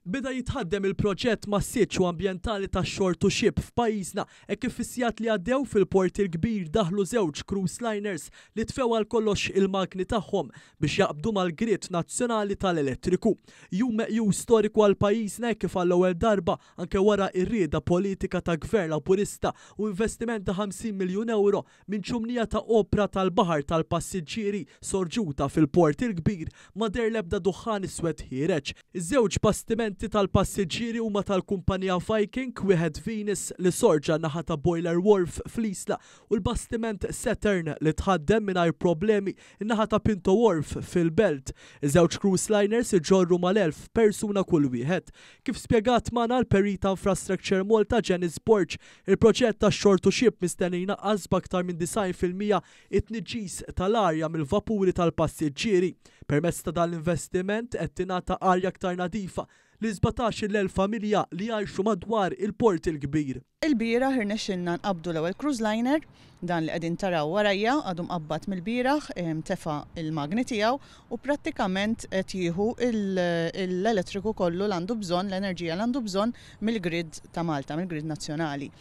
Beda jitħaddem il-proġett massiċċ u ambjentali tax-shore to ship f'pajjiżna hekk kif fis-sigħat li għaddew fil-Port il-Kbir daħlu żewġ cruise liners li tfew għal kollox il-magni tagħhom biex jaqbdu mal-grid nazzjonali tal-elettriku. Jum meqjus storiku għal pajjiżna hekk kif għall-ewwel darba anke wara r-rieda politika ta' Gvern Laburista u investiment ta' 50 miljun ewro minn ċumnija ta' opra tal-baħar tal-passiġġieri sorġuta fil-Port il-Kbir ma deher l-ebda duħħan iswed ħiereġ. Iż-żewġ bastimenti tal-passiġġieri huma tal-kumpanija Viking, wieħed Venus li sorġa n-naħa ta' Boiler Wharf fl-Isla u l-bastiment Saturn li tħaddem mingħajr problemi n-naħa ta' Pinto Wharf fil-Belt. Iż-żewġ cruise liners iġorru mal-1,000 persuna kull wieħed. Kif spjegat magħna l-Perit ta' Infrastructure Malta Janice Borg, il-proġett tax-shore to ship mistenni jnaqqas b'aktar minn 90% it-tniġġis tal-arja mill-vapuri tal-passiġġieri. Permezz ta' dan l-investiment qed tingħata arja aktar nadifa lil 17,000 familja li jgħixu madwar il-Port il-Kbir. Ilbieraħ irnexxilna nqabbdu l-ewwel cruise liner, dan li qegħdin taraw warajja għadu mqabbad mill-bieraħ, tefa' l-magni tiegħu u prattikament qed jieħu l-elettriku kollu l għandu bżonn, l-enerġija l għandu bżonn mill-grid ta' Malta, mill-grid nazzjonali.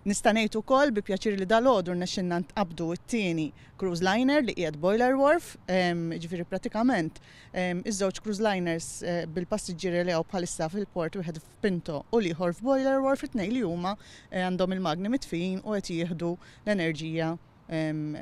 Nista' ngħid ukoll bi pjaċir li dalgħodu rnexxilna nqabbdu t-tieni cruise liner li qiegħed Boiler Wharf, jiġifieri prattikament iż-żewġ cruise liners bil-passiġġieri li hawn bħalissa fil-port, wieħed f'Pinto u l-ieħor f'Boiler Wharf, it-tnejn li huma għandhom il-magni mitfijin u qed jieħdu l-enerġija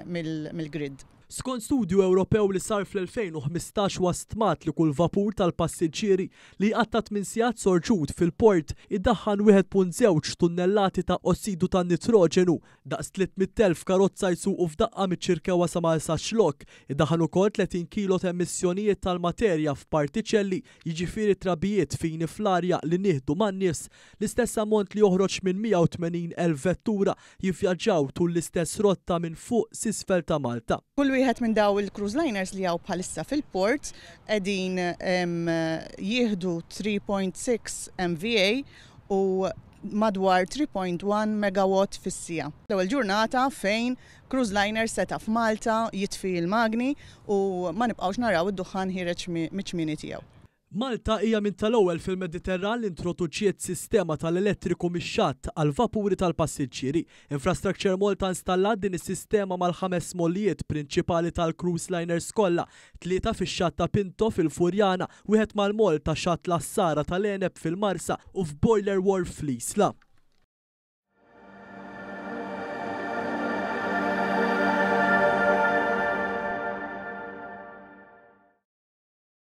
mill-grid. Skont studju Ewropew li sar fl-2015 huwa stmat li kull vapur tal-passiġġieri li jqatta' tmien sigħat sorġut fil-port idaħħan 1.2 tunnellati ta' ossidu tan-nitroġenu, daqs 300,000 karozza jsuqu f'daqqa miċ-Ċirkewwa sa Marsaxlokk. Idaħħan ukoll 30 kilo ta' emissjonijiet tal-materja f'partiċelli, jiġifieri trabijiet fini fl-arja li nieħdu man-nifs, l-istess ammont li joħroġ minn 180,000 vettura jivvjaġġaw tul l-istess rotta minn fuq s'isfel ta' Malta. Kull wieħed minn dawn il-cruise liners li hawn bħalissa fil-port qegħdin jieħdu 3.6 MVA u madwar 3.1 megawatt fis-siegħa. L-ewwel ġurnata fejn cruise liner seta' f'Malta jitfi l-magni u ma nibqgħux naraw id-duħħan ħiereġ miċ-ċmieni tiegħu. Malta hija minn tal-ewwel fil-Mediterran li introduċiet sistema tal-elettriku mix-xatt għall-vapuri tal-passiġġieri. Infrastructure Malta installat din is-sistema mal-ħames mollijiet prinċipali tal-cruise liners kollha, tlieta fix-xatt ta' Pinto fil-Furjana, wieħed mal-moll ta' Xatt l-Għassara tal-Għeneb fil-Marsa u f'Boiler Wharf fl-Isla.